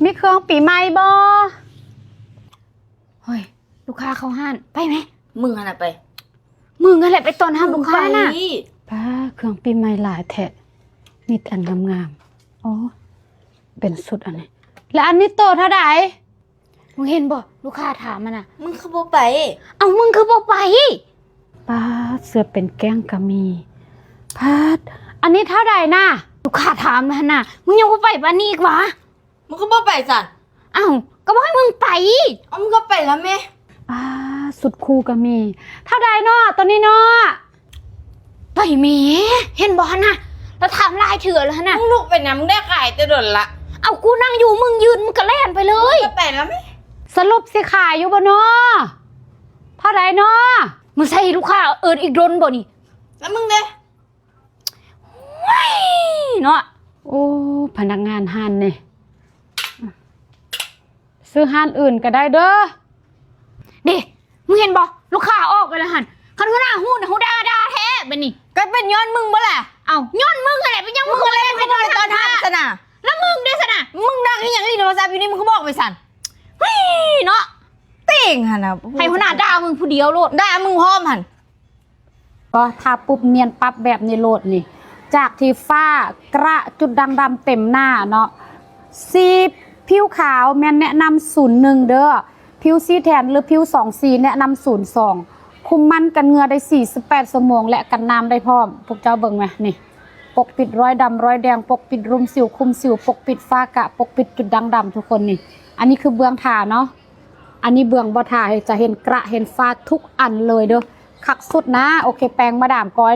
ມີເຄື່ອງປີໃໝ່ບໍ່? ເຮີ້ຍ ລູກຄ້າເຂົ້າຮ້ານ ໄປແມະ. ມຶງຫັ້ນນະໄປ. ມຶງຫັ້ນແຫຼະໄປຕ້ອນຮັບລູກຄ້ານະ. ປ້າ ເຄື່ອງປີໃໝ່ຫຼາຍແທ້ ມີແຕ່ອັນງາມໆ. ໂອ້ ເປັນຊຸດອັນນີ້ ແລະ ອັນນີ້ໂຕເທົ່າໃດ? ມຶງເຫັນບໍ່ ລູກຄ້າຖາມຫັ້ນນະ. ມຶງຄືບໍ່ໄປ? ເອົ້າ ມຶງຄືບໍ່ໄປ? ປາດ ເສື້ອເປັນແກ້ງກະມີ. ປາດ ອັນນີ້ເທົ່າໃດນະ? ລູກຄ້າຖາມຫັ້ນນະ. ມຶງຍັງບໍ່ໄປປານນີ້ອີກຫວາ? ມຶງຄືບໍ່ໄປຊັ້ນ? ເອົ້າ ກໍບອກໃຫ້ມຶງໄປ. ເອົາ ມຶງກໍໄປລະແມະ. ປາດ ຊຸດຄູ່ກະມີ. ເທົ່າໃດເນາະ ໂຕນີ້ເນາະ? ໄປແມະ ເຫັນບໍ່ຫັ້ນນະ ລາວຖາມຫຼາຍເທື່ອແລ້ວຫັ້ນນະ. ມຶງລຸກໄປນຳ ມຶງໄດ້ຂາຍແຕ່ດົນລະ. ເອົາ ກູນັ່ງຢູ່ ມຶງຢືນ ມຶງກໍແລ່ນໄປເລີຍ. ມຶງກໍໄປລະແມະ. ສະຫຼຸບຊິຂາຍຢູ່ບໍ່ເນາະ? ເທົ່າໃດເນາະ? ມາໃສ່ລູກຄ້າເອີ້ນອີກດົນບໍ່ນີ້? ແລ້ວມຶງເດ້? ໂອ້ຍເນາະ. ໂອ້ ພະນັກງານຮ້ານນີ້ ຊື້ຮ້ານອື່ນກໍໄດ້ເດີ. ເດ້ ມຶງເຫັນບໍ່ ລູກຄ້າອອກໄປແລ້ວຫັ້ນ. ຄັນຫົວໜ້າຮູ້ນະ ຮູ້ດ່າໆແທ້ບາດນີ້. ກໍເປັນຍ້ອນມຶງບໍ່ລະ? ເອົ້າ ຍ້ອນມຶງຫັ້ນແຫຼະ. ເປັນຫຍັງມຶງກໍເລີຍໄປຕອນຮັບຊັ້ນນະ? ແລ້ວມຶງເດ້ຊັ້ນນະ? ມຶງນັ່ງອີຫຍັງຫຼິ້ນໂທລະສັບຢູ່ນີ້ ມຶງກໍບອກໄປຊັ້ນ. ເຮີ້ຍເນາະ ເຕັງຫັ້ນນະ ໃຫ້ຫົວໜ້າດ່າມຶງຜູ້ດຽວໂລດ ດ່າມຶງພ້ອມຫັ້ນ. ກໍທາປຸບນຽນປັບແບບນີ້ໂລດນີ້ ຈາກທີ່ຟ້າກະຈຸດດ່າງດຳເຕັມໜ້າເນາະ. ສີຜິວຂາວແມ່ນແນະນຳສູນໜຶ່ງເດີ, ຜິວສີແທນ ຫຼື ຜິວສອງສີ ແນະນຳສູນສອງ. ຄຸມມັນກັນເຫື່ອໄດ້ສີ່ສິບແປດຊົ່ວໂມງ ແລະ ກັນນ້ຳໄດ້ພ້ອມ. ພວກເຈົ້າເບິ່ງແມະ ນີ້ ປົກປິດຮອຍດຳຮອຍແດງ, ປົກປິດລຸ່ມສິວ, ຄຸມສິວ, ປົກປິດຟ້າກະ, ປົກປິດຈຸດດ່າງດຳ ທຸກຄົນນີ້. ອັນນີ້ຄືເບື້ອງທາເນາະ. ອັນນີ້ເບື້ອງບໍ່ທາ ຈະເຫັນກະເຫັນຟ້າທຸກອັນເລີຍເດີ. ຄັກສຸດນະ. ໂອເຄ ແປງມາດາມກ້ອຍ.